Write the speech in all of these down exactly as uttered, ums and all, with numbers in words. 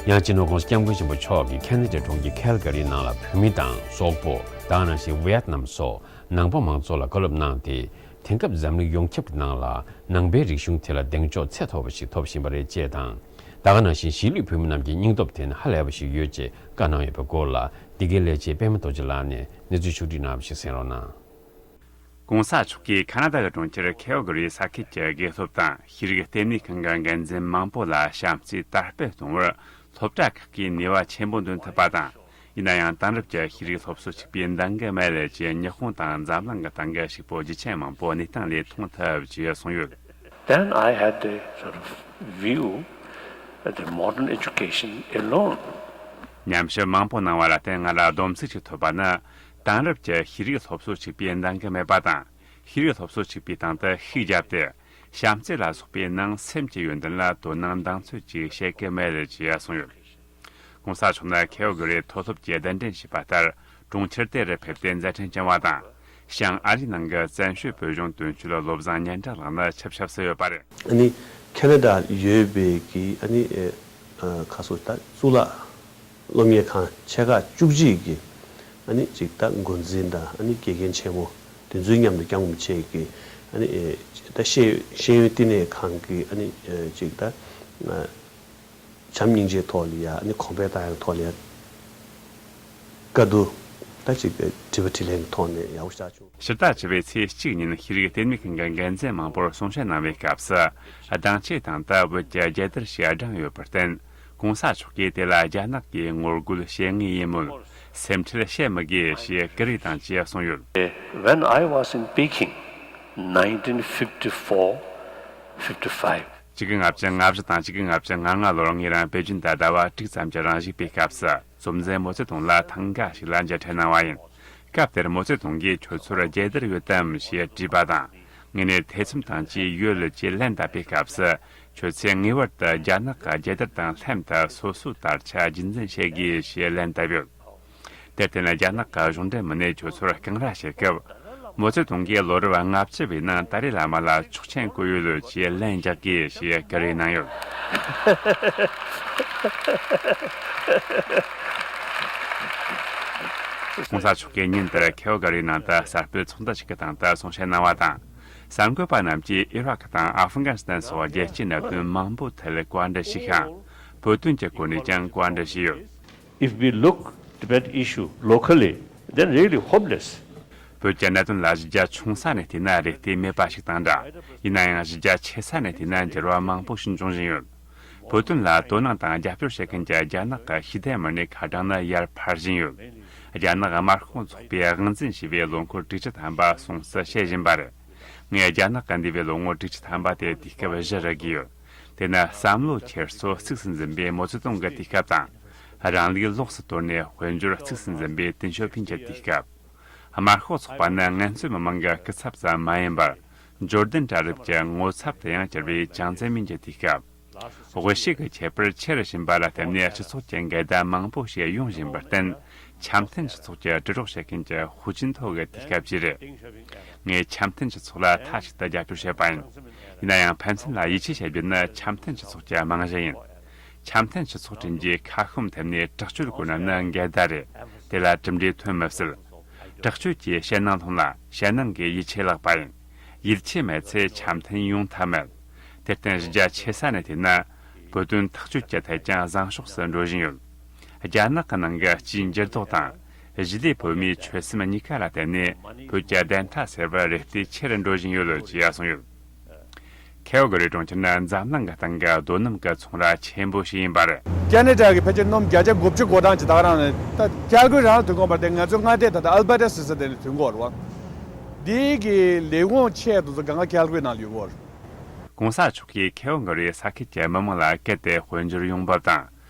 ཡང་སྤྱི་ནོར་༸གོང་ས་༸སྐྱབས་མགོན་ཆེན་པོ་མཆོག་གིས་ཁེ་ན་ཌའི་གྲོང་ཁྱེར་ཁལ་ག་རིའི་ནང་ལ་བོད་མི་དང་སོག་པོ། ད་ག་ནང་བཞིན་ཝི་ཡེད་ནམ་སོགས་ནང་པ་མང་ཚོགས་ལ་བཀའ་སློབ་གནང་སྟེ། དེང་སྐབས་འཛམ་གླིང་ཡོངས་ཁྱབ་ཀྱི་ནང་ལ་ནང་པའི་རིག་གཞུང་དེ་ལ་གདེང་འཇོག་ཚད་མཐོ་བ་ཞིག་ཐོབ་བཞིན་པ་རེད་ཅེས་དང་། ད་ག་ནང་བཞིན་གཞིས་ལུས་བོད་མི་རྣམས་ཀྱི་སྙིང་སྟོབས་དེ་ནི་ཧ་ལས་པ་ཞིག་ཡོད་ཅེས་བཀའ་གནང་ཡོད་པའི་སྐོར་ལ། འདི་གའི་ལས་བྱེད་པད་མ་རྡོ་རྗེ་ལགས་ནས་གནས་ཚུལ་ཕྱོགས་བསྒྲིགས་གནང་བ་ཞིག་གསན་རོགས་གནང་། ༸གོང་ས་མཆོག་གིས་ཁ་ན་ཌ་གི་གྲོང་ཁྱེར་ཁེ་ཨོ་གྷ་རི་ས་ཁུལ་གྱི་དགེ་སློབ་དང་ཤེས་རིག་ལྟེ་གནས་ཁང་གི་འགན་འཛིན་མང་པོ་ལ་བྱམས་བརྩེའི་དར་སྤེལ་གཏོང་བར་སློབ་གྲྭ་ཁག་གིས་ནུས་པ་ཆེན་པོ་འདོན་ཐུབ་པ་དང་། ཡིན་ན་ཡང་དེང་རབས་ཀྱི་ཤེས་རིག་སློབ་གསོ་གཅིག་པུའི་འདང་གི་མེད་ཅེས་ཉི་ཧོང་དང་འཛམ་གླིང་གི་སྟེང་གི་ཕྱུག་པོ་རྒྱུ་ཆེན་མང་པོ་གནས་སྟངས་ལས་མཐོང་ཐུབ་ཅེས་གསུངས་ཡོད། Then I had the sort of view that the modern education alone ཉམས་ཞིབ་མང་པོ་གནང་བ་ལ་བརྟེན་ང་ལ་སྡོམ་ཚིག་ཅིག་ཐོབ་པ་ནི། དེང་རབས་ཀྱི་ཤེས་རིག་སློབ་གསོ་གཅིག་པུའི་འདང་གི་མེད་པ་དང་། ཤེས་རིག་སློབ་གསོ་གཅིག་པུའི་སྟེང་དུ་ཤུགས་བརྒྱབ་སྟེ། བྱམས་བརྩེ་ལ་སོགས་པའི་ནང་སེམས་ཀྱི་ཡོན་ཏན་ལ་དོ་སྣང་འདང་ཚོད་ཅིག་བྱེད་ཀྱི་མེད་ཅེས་གསུངས་ཡོད། ༸གོང་ས་མཆོག་ནི་ཁེ་ཨོ་གྷ་རིའི་མཐོ་སློབ་ཀྱིས་གདན་འདྲེན་བྱས་པ་ལྟར། གྲོང་ཁྱེར་དེ་རུ་ཕེབས་ཏེ་མཛད་འཕྲིན་བསྐྱངས་པ་དང་། བྱང་ཨ་རིའི་ནང་གི་བཙན་བྱོལ་བོད་གཞུང་དོན་གཅོད་བློ་བཟང་སྙན་གྲགས་ལགས་ནི་ཆིབས་ཞབས་སུ་ཡོད་པ་རེད། ཨ་ནི་ཁེ་ན་ཌ་ཡོད་པའི་གི་ཨ་ནི་ཨ་ཁ་སོ་ད་གཙུག་ལག་སློབ་གཉེར་ཁང་ཆེ་ཁག་བཅུ་གཅིག་གི་ཨ་ནི་ཅིག་ད་འགོ་འཛིན་དང་ཨ་ནི་དགེ་རྒན་ཆེན་མོ་དེ་ཚོའི་མཉམ་དུ་བསྐྱངས་བྱས་ཀྱི་ཨ་ནི་ཨེ་ད་ཤེས་ཤེས་ཡོན་བསྟི་གནས་ཁང་གི་ཨ་ནི་ཨེ་ཅིག་ད་བྱམས་སྙིང་རྗེའི་ཐོག་ལ་ཡ་ཨ་ནི་གོང་འཕེལ་བཏང་ཡག་ཐོག་ལ་ཡ་བཀའ་བསྡུར་ད་ཅིག་དྲི་བ་དྲིས་ལན་གྱི་ཐོག་ནས་ཡག་པོ་བཞག་བྱུང་། ཕྱི་ཟླ་བཅུ་པའི་ཚེས་གཅིག་ཉིན་ཤེས་རིག་ལྟེ་གནས་ཁང་གི་འགན་འཛིན་མང་པོར་གསུང་བཤད་གནང་བའི་སྐབས་སུ། གདངས་ཆས་སྟེང་དུ་བོད་ཀྱི་རྒྱལ་དར་ཞིག་བསྒྲེངས་ཡོད་པར་བརྟེན། ༸གོང་ས་མཆོག་གིས་དེ་ལ་རྒྱ་ནག་གིས་ངོ་རྒོལ་བྱེད་ངེས་ཡིན་མོད། སེམས་ཁྲལ་བྱེད་མི་དགོས་ཞེས་ཀུ་རེ་དང་བཅས་གསུངས་ཡོད། When I was in Peking, nineteen fifty-four fifty-five, གཅིག་དགུ་ལྔ་བཅུ་ང་བཞི་དང་གཅིག་དགུ་ལྔ་བཅུ་ང་ལྔ་ལོར་ངེད་རང་པེ་ཅིན་དུ་ཟླ་བ་དྲུག་ཙམ་གྱི་རིང་བཞུགས་པའི་སྐབས་སུ། གཙོ་འཛིན་མའོ་ཙེ་ཏུང་ལ་ཐེངས་འགའ་ཞིག་ལ་མཇལ་འཕྲད་གནང་བ་ཡིན། སྐབས་དེར་མའོ་ཙེ་ཏུང་གིས་ཁྱོད་ཚོར་རྒྱལ་དར་ཡོད་དམ་ཞེས་དྲིས་པ་དང་། ངེད་ནས་ཐེ་ཚོམ་དང་བཅས་ཡོད་ཅེས་ལན་བཏབ་པའི་སྐབས་སུ། ཁྱོད་ཚོས་ངེས་པར་དུ་རྒྱ་ནག་གི་རྒྱལ་དར་དང་ལྷན་དུ་སོ་སོའི་དར་ཆ་རྒྱུན་འཛིན་བྱེད་དགོས་ཞེས་ལན་བཏབ་ཡོད། དེར་བརྟེན་རྒྱ་ནག་གི་གཞུང་འབྲེལ་མི་སྣས་ཁྱོད་ཚོར་རྐང་ར་བྱེད་སྐབས། མའོ་ཙེ་ཏུང་གིས་ལོ་རབས་ལྔ་བཅུ་པའི་ནང་ཏཱ་ལའི་བླ་མ་ལ་ཆོག་མཆན་བཀོད་ཡོད་ཅེས་ལན་རྒྱག་དགོས་ཞེས་ཀུ་རེ་གནང་ཡོད། ༸གོང་ས་མཆོག་གིས་ཉིན་དེར་ཁེའོ་གྷ་རིའི་ནང་དུ་གསར་སྤེལ་ཚོགས་འདུ་ཞིག་གི་སྟེང་དུ་གསུང་བཤད་གནང་བ་དང་། གསར་འགོད་པ་རྣམས་ཀྱིས་ཨི་རག་དང་ཨ་ཧྥི་གྷ་ནི་སི་ཐན་སོགས་རྒྱལ་སྤྱིའི་གནད་དོན་མང་པོའི་ཐད་བཀའ་འདྲི་ཞུས་ཤིང་། བོད་དོན་གྱི་སྐོར་ནས་ཀྱང་བཀའ་འདྲི་ཞུས་ཡོད། If we look Tibet issue locally, then really hopeless. བོད་ཀྱི་གནད་དོན་ལ་གཞི་རྒྱ་ཆུང་ས་ནས་བལྟས་ན་རེ་ལྟོས་མེད་པ་ཞིག་དང་འདྲ། ཡིན་ན་ཡང་གཞི་རྒྱ་ཆེ་ས་ནས་བལྟས་ན་འགྱུར་བ་མང་པོ་ཞིག་འབྱུང་བཞིན་ཡོད། བོད་དོན་ལ་དོ་སྣང་དང་རྒྱབ་སྐྱོར་བྱེད་མཁན་གྱི་རྒྱ་ནག་གི་ཤེས་ལྡན་མི་སྣའི་ཁ་གྲངས་ནི་ཡར་འཕར་བཞིན་ཡོད། རྒྱ་ནག་དམར་ཤོག་ཚོགས་པས་དབང་འཛིན་བྱས་པའི་ལོ་འཁོར་དྲུག་ཅུ་ཐམ་པ་སོང་ཙང་བཤད་བཞིན་པ་རེད། ངས་རྒྱ་ནག་གི་འདས་པའི་ལོ་ངོ་དྲུག་ཅུ་ཐམ་པ་དེ་དུས་སྐབས་བཞི་རུ་བགོས་ཡོད། དེ་ནི་བསམ་བློ་འཁྱེར་སོ་གཙིགས་སུ་འཛིན་པའི་མའོ་ཙེ་ཏུང་གི་དུས་སྐབས་དང་། རང་ལུགས་ལོགས་སུ་དོར་ནས་དཔལ་འབྱོར་གཙིགས་སུ་འཛིན་པའི་ཏིན་ཞོ་ཕིན་གྱི་དུས་སྐབས། དམར་ཤོག་ཚོགས་པ་ནི་ངལ་རྩོལ་མི་མང་གི་སྐུ་ཚབ་ཙམ་མ་ཡིན་པར། འབྱོར་ལྡན་གྲལ་རིམ་གྱི་ངོ་ཚབ་ཏུ་ཡང་གྱུར་པའི་ཅང་ཙེ་མིན་གྱི་དུས་སྐབས། དབུལ་ཕྱུག་གི་ཁྱད་པར་ཆེ་རུ་ཕྱིན་པ་ལ་བརྟེན་ནས་སྤྱི་ཚོགས་ཀྱི་འགལ་ཟླ་མང་པོ་ཞིག་ཡོང་བཞིན་པར་བརྟེན། འཆམ་མཐུན་སྤྱི་ཚོགས་ཀྱི་དྲིལ་སྒྲོག་བྱེད་མཁན་གྱི་ཧུའུ་ཅིན་ཐའོ་གི་དུས་སྐབས་ཅིག་རེད། ངས་འཆམ་མཐུན་སྤྱི་ཚོགས་ལ་མཐའ་གཅིག་ཏུ་རྒྱབ་སྐྱོར་བྱེད་པ་ཡིན། ཡིན་ན་ཡང་ཕན་ཚུན་ལ་ཡིད་ཆེས་བྱ་རྒྱུ་ནི་འཆམ་མཐུན་སྤྱི་ཚོགས་ཀྱི་རྨང་གཞི་ཡིན། འཆམ་མཐུན་སྤྱི་ཚོགས་བསྐྲུན་རྒྱུའི་ཁ་ཤོམ་ཐེབས་ནས་དྲག་སྤྱོད་བཀོལ་ན་ནི་འགལ་ཟླ་རེད། དེ་ལ་གྲུབ་འབྲས་ཐོན་མི་སྲིད། དྲག་སྤྱོད་ཀྱིས་ཞེད་སྣང་སློང་ལ་ཞེད་སྣང་གིས་ཡིད་ཆེས་བརླག་པ་ཡིན། ཡིད་ཆེས་མེད་ཚེ་འཆམ་མཐུན་ཡོང་ཐབས་མེད། དེར་བརྟེན་གཞི་རྒྱ་ཆེ་ས་ནས་བལྟས་ན། བོད་དོན་ཐག་གཅོད་ཀྱི་ཐད་ཀྱང་བཟང་ཕྱོགས་སུ་འགྲོ་བཞིན་ཡོད། རྒྱ་ནག་གི་ནང་གི་སྤྱིའི་འགྱུར་ལྡོག་དང་། གཞིས་ལུས་བོད་མིའི་ཆོད་སེམས་གཉིས་ཀ་ལ་བརྟེན་ནས་བོད་ཀྱི་བདེན་མཐའ་གསལ་བར་རེ་ལྟོས་ཆེ་རུ་འགྲོ་བཞིན་ཡོད་ཅེས་གསུངས་ཡོད། ཁེའོ་གྷ་རི་གྲོང་ཁྱེར་ནི་འཛམ་གླིང་གི་སྟེང་གི་རྡོ་སྣུམ་གྱི་ཚོང་ར་ཆེན་པོ་ཞིག་ཡིན་པ་རེད། ཁེ་ན་ཌ་གི་ཕལ་ཆེར་སྣུམ་བརྒྱ་ཆ་དགུ་བཅུ་གོ་གྲངས་ཀྱི་ད་ག་རང་ནས་ད་ཁལ་གྷ་རི་རང་ལ་ཐོན་ཁུངས་པར་བརྟེན་ང་ཚོའི་མངའ་སྡེ་ད་ལྟ་ཨལ་བྷར་ཊ་ཟེར་ས་དེ་ནས་ཐོན་གྱི་ཡོད་རེད་བ། འདིའི་གི་ལས་ཁུངས་ཆེ་དེ་ཚོ་གང་ག་ཁལ་གྷ་རི་ནང་ལ་ཡོད་ཀྱི་ཡོད་རེད། ༸གོང་ས་མཆོག་གིས་ཁེའོ་གྷ་རི་ས་ཁུལ་གྱི་མི་མང་ལ་གལ་ཏེ་དཔལ་འབྱོར་ཡོང་འབབ་དང་།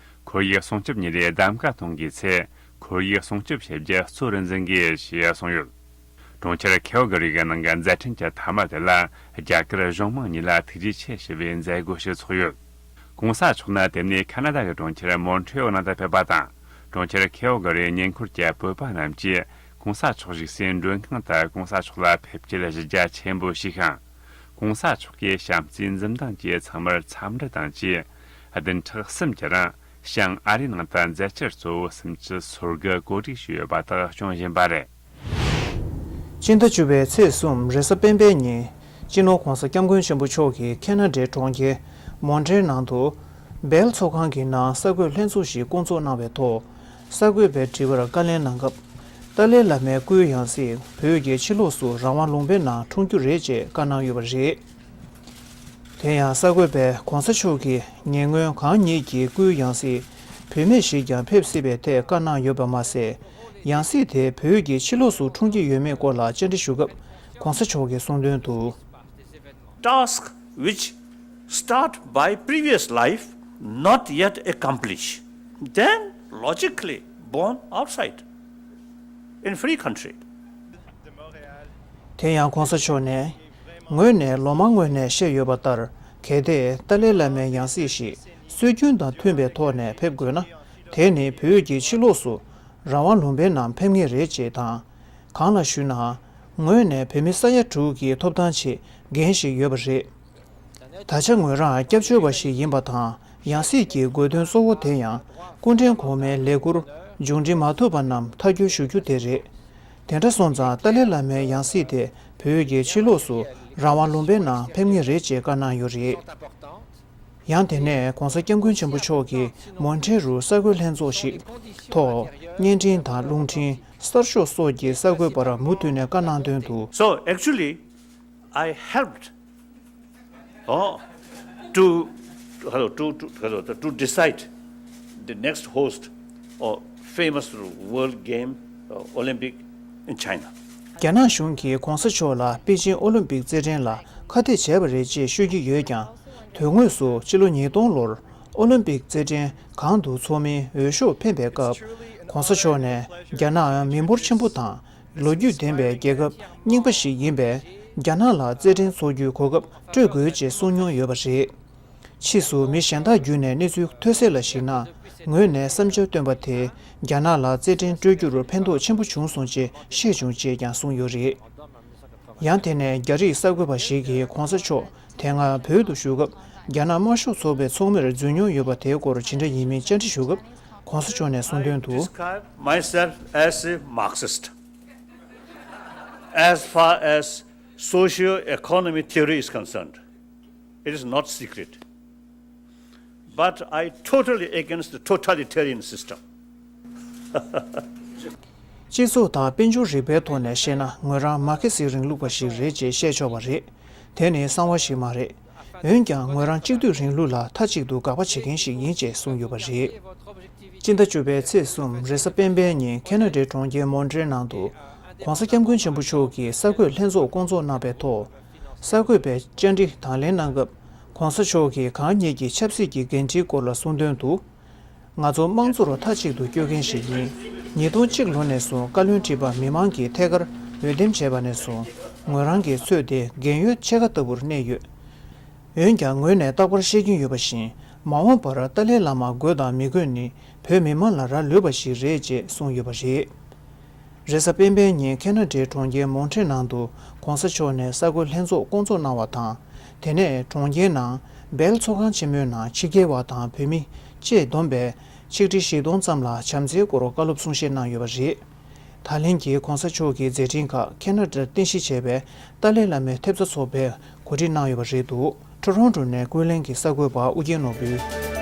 ཁོར་ཡུག་སྲུང་སྐྱོབ་གཉིས་ལས་གདམ་ག་གཏོང་དགོས་ཚེ། ཁོར་ཡུག་སྲུང་སྐྱོབ་བྱེད་རྒྱུ་གཙོ་རུ་འཛིན་དགོས་ཞེས་གསུངས་ཡོད། གྲོང་ཁྱེར་ཁེའོ་གྷ་རི་གི་ནང་གི་མཛད་འཕྲིན་གྱི་མཐའ་མ་དེ་ལ་རྒྱ་གར་གཞུང་མང་གཉིས་ལ་ཐུགས་རྗེ་ཆེ་ཞུ་བའི་མཛད་སྒོ་ཞིག་ཚོགས་ཡོད། ༸གོང་ས་མཆོག་ནི་དེ་ནས་ཁ་ན་ཌ་གི་གྲོང་ཁྱེར་མོན་ཊི་རི་ཨོལ་ནང་དུ་ཕེབས་པ་དང་། གྲོང་ཁྱེར་ཁེའོ་གྷ་རིའི་ཉེ་འཁོར་གྱི་བོད་པ་རྣམས་ཀྱིས་༸གོང་ས་མཆོག་བཞུགས་སའི་མགྲོན་ཁང་དུ་༸གོང་ས་མཆོག་ལ་ཕེབས་སྐྱེལ་གཞི་རྒྱ་ཆེན་པོ་ཞུས་ཤིང་། ༸གོང་ས་མཆོག་གིས་བྱམས་བརྩེའི་འཛུམ་མདངས་ཀྱིས་ཚང་མར་འཚམས་འདྲི་དང་བཅས། བདུན་ཕྲག་གསུམ་གྱི་རིང་ བྱང་ཨ་རིའི་ནང་དུ་མཛད་འཆར་གཙོ་བོ་སུམ་ཅུ་སོ་དགུ་གོ་སྒྲིག་ཞུས་ཡོད་པ་དག་སྐྱོང་བཞིན་པ་རེད། སྤྱི་ཟླ་བཅུ་པའི་ཚེས་གསུམ་རེས་གཟའ་སྤེན་པའི་ཉིན། སྤྱི་ནོར་༸གོང་ས་༸སྐྱབས་མགོན་ཆེན་པོ་མཆོག་གིས་ཁེ་ན་ཌའི་གྲོང་ཁྱེར་མོན་ཊྲེལ་ནང་དུ། སྦེལ་ཚོགས་ཁང་གི་ནང་གསར་འགོད་ལྷན་ཚོགས་ཤིག་བསྐོང་ཚོགས་གནང་བའི་ཐོག་གསར་འགོད་པའི་དྲི་བར་བཀའ་ལན་གནང་སྐབས། ཏཱ་ལའི་བླ་མའི་སྐུའི་ཡང་སྲིད་བོད་ཀྱི་ཕྱི་ལོགས་སུ་རང་དབང་ལུང་པའི་ནང་འཁྲུངས་རྒྱུ་རེད་ཅེས་བཀའ་གནང་ཡོད་པ་རེད། དེ་ཡང་གསར་འགོད་པས་༸གོང་ས་མཆོག་གིས་ཉེ་སྔོན་གང་ཉིད་ཀྱི་སྐུའི་ཡང་སྲིད་བུད་མེད་ཞིག་ཀྱང་ཕེབས་སྲིད་པའི་ཐད་བཀའ་གནང་ཡོད་པ་མ་ཟད། ཡང་སྲིད་དེ་བོད་ཀྱི་ཕྱི་ལོགས་སུ་འཁྲུངས་ཀྱི་ཡོད་མེད་སྐོར་ལ་བཅར་འདྲི་ཞུ་སྐབས་༸གོང་ས་མཆོག་གིས་གསུངས་དོན་དུ། Task which start by previous life not yet accomplished, then logically born outside in free country. དེ་ཡང་༸གོང་ས་མཆོག་ནས། ངོས་ནས་ལོ་མང་སྔོན་ནས་བཤད་ཡོད་པ་ལྟར། གལ་ཏེ་ཏཱ་ལའི་བླ་མའི་ཡང་སྲིད་ཞིག་སྲོལ་རྒྱུན་དང་མཐུན་པའི་ཐོག་ནས་ཕེབས་དགོས་ན། དེ་ནི་བོད་ཀྱི་ཕྱི་ལོགས་སུ་རང་དབང་ལུང་པའི་ནང་ཕེབས་ངེས་རེད་ཅེས་དང་། གང་ལགས་ཞུས་ན། ངོས་ནས་བོད་མི་ས་ཡ་དྲུག་གི་ཐོབ་ཐང་ཆེད་འགན་ཞིག་ཡོད་པ་རེད། ད་ཆ་ངོས་རང་སྐྱབས་བཅོལ་བ་ཞིག་ཡིན་པ་དང་། ཡང་སྲིད་ཀྱི་དགོས་དོན་གཙོ་བོ་དེ་ཡང་སྐུ་ཕྲེང་གོང་མའི་ལས་འཁུར་མཇུག་སྒྲིལ་མ་ཐུབ་པ་རྣམས་མཐའ་འཁྱོལ་ཞུ་རྒྱུ་དེ་རེད། དེ་འདྲ་སོང་ཙང་ཏཱ་ལའི་བླ་མའི་ཡང་སྲིད་དེ་བོད་ཀྱི་ཕྱི་ལོགས་སུ་རང་དབང་ལུང་པའི་ནང་ཕེབས་ངེས་རེད་ཅེས་བཀའ་གནང་ཡོད་རེད། ཡང་དེ་ནས་༸གོང་ས་༸སྐྱབས་མགོན་ཆེན་པོ་མཆོག་གིས་མོན་ཊྲེལ་རུ་གསར་འགོད་ལྷན་ཚོགས་ཤིག་ཐོག་བརྙན་འཕྲིན་དང་རླུང་འཕྲིན། གསར་ཤོག་སོགས་ཀྱི་གསར་འགོད་པར་མུ་མཐུད་ནས་བཀའ་གནང་དོན་དུ། So actually, I helped, oh, to, hello, to, to, hello, to decide the next host of famous World Game, uh, Olympic in China. རྒྱ་ནག་གཞུང་གིས་༸གོང་ས་མཆོག་ལ་པེ་ཅིན་ཨོ་ལིམ་པིག་རྩེད་འགྲན་ལ་ཁ་གཏད་བྱས་པ་རེད་ཅེས་ཤོད་ཀྱི་ཡོད་ཀྱང་། དོན་དངོས་སུ་ཕྱི་ལོ་ཉིས་སྟོང་ལོར་ཨོ་ལིམ་པིག་རྩེད་འགྲན་གང་དུ་འཚོགས་མིན་འོས་ཤོག་འཕེན་པའི་སྐབས། ༸གོང་ས་མཆོག་ནས་རྒྱ་ནག་མི་འབོར་ཆེན་པོ་དང་། ལོ་རྒྱུས་ལྡན་པའི་རྒྱལ་ཁབ་རྙིང་པ་ཞིག་ཡིན་པས། རྒྱ་ནག་ལ་རྩེད་འགྲན་འཚོགས་རྒྱུའི་གོ་སྐབས་སྤྲོད་དགོས་ཅེས་གསུངས་མྱོང་ཡོད་པ་རེད། ཕྱིས་སུ་མི་གཞན་དག་བརྒྱུད་ནས་གནས་ཚུལ་ཐོས་གསལ་ལ་གཞིགས་ན། ངོས་ནས་བསམ་འཆར་བཏོན་པ་དེས་རྒྱ་ནག་ལ་རྩེད་འགྲན་སྤྲོད་རྒྱུར་ཕན་ཐོགས་ཆེན་པོ་བྱུང་སོང་ཅེས་བཤད་བྱུང་ཅེས་ཀྱང་གསུངས་ཡོད་རེད། ཡང་དེ་ནས་རྒྱ་རིགས་གསར་འགོད་པ་ཞིག་གིས་༸གོང་ས་མཆོག་དེ་སྔ་བོད་དུ་བཞུགས་སྐབས་རྒྱ་ནག་དམར་ཤོག་ཚོགས་པའི་ཚོགས་མིར་འཛུལ་མྱོང་ཡོད་པ་དེའི་སྐོར་ཇི་འདྲ་ཡིན་མིན་བཅར་འདྲི་ཞུ་སྐབས་༸གོང་ས་མཆོག་ནས་གསུངས་དོན་དུ། Describe myself as a Marxist. As far as socio-economic theory is concerned, it is not secret. But I totally against the totalitarian system. སྤྱི་ཚོགས་དང་དཔལ་འབྱོར་རིག་པའི་ཐོག་ནས་བཤད་ན། ངོས་རང་མར་ཁེ་སི་རིང་ལུགས་པ་ཞིག་རེད་ཅེས་བཤད་ཆོག་པ་རེད། དེ་ནི་གསང་བ་ཞིག་མ་རེད། འོན་ཀྱང་ངོས་རང་གཅིག་སྡུད་རིང་ལུགས་ལ་མཐའ་གཅིག་ཏུ་དགག་པ་བྱེད་མཁན་ཞིག་ཡིན་ཅེས་གསུངས་ཡོད་པ་རེད། སྤྱི་ཟླ་བཅུ་པའི་ཚེས་གསུམ་རེས་གཟའ་སྤེན་པའི་ཉིན་ཁེ་ན་ཌའི་གྲོང་ཁྱེར་མོན་ཊྲེལ་ནང་དུ། ༸གོང་ས་༸སྐྱབས་མགོན་ཆེན་པོ་མཆོག་གིས་གསར་འགོད་ལྷན་ཚོགས་བསྐོང་ཚོགས་གནང་བའི་ཐོག་གསར་འགོད་པའི་བཅར་འདྲི་དང་ལེན་གནང་སྐབས། ༸གོང་ས་མཆོག་གིས་གང་ཉིད་ཀྱི་ཆབ་སྲིད་ཀྱི་འགན་འཁྲིའི་སྐོར་ལ་གསུངས་དོན་དུ། ང་ཚོ་དམངས་གཙོར་མཐའ་གཅིག་ཏུ་སྐྱོད་མཁན་ཞིག་ཡིན། ཉིས་སྟོང་གཅིག་ལོ་ནས་བཟུང་བཀའ་བློན་ཁྲི་པ་མི་མང་གིས་ཐད་ཀར་འོས་འདེམས་བྱས་པ་ནས་བཟུང་། ངོས་རང་གི་ཚོད་དེ་རྒན་ཡོལ་ཕྱེད་ཀ་ལྟ་བུར་གནས་ཡོད། འོན་ཀྱང་ངོས་ནས་རྟག་པར་བཤད་ཀྱིན་ཡོད་པ་བཞིན། མ་འོངས་པར་ཏཱ་ལའི་བླ་མ་དགོས་དང་མི་དགོས་ནི་བོད་མི་མང་ལ་རག་ལུས་པ་ཞིག་རེད་ཅེས་གསུངས་ཡོད་པ་རེད། རེས་གཟའ་སྤེན་པའི་ཉིན་ཁེ་ན་ཌའི་གྲོང་ཁྱེར་མོན་ཊྲེལ་ནང་དུ་༸གོང་ས་མཆོག་ནས་གསར་འགོད་ལྷན་ཚོགས་བསྐོང་ཚོགས་གནང་བ་དང་། དེ་ནས་གྲོང་ཁྱེར་ནང་སྦེལ་ཚོགས་ཁང་ཆེན་མོའི་ནང་ཕྱི་རྒྱལ་བ་དང་བོད་མི་བཅས་བསྡོམས་པས་ཆིག་ཁྲི་བཞི་སྟོང་ཙམ་ལ་བྱམས་བརྩེའི་སྐོར་བཀའ་སློབ་གསུང་བཤད་གནང་ཡོད་པ་རེད། ད་ལན་གྱི་༸གོང་ས་མཆོག་གི་མཛད་འཕྲིན་ཁག་ཁེ་ན་ཌར་རྟེན་གཞི་བྱས་པའི་ཏཱ་ལའི་བླ་མའི་ཐེབས་རྩ་ཚོགས་པས་གོ་སྒྲིག་གནང་ཡོད་པ་རེད་འདུག་ཊོ་རོན་ཊོ་ནས་ཀུན་གླེང་གི་གསར་འགོད་པ་ཨུ་རྒྱན་ནོར་བུས།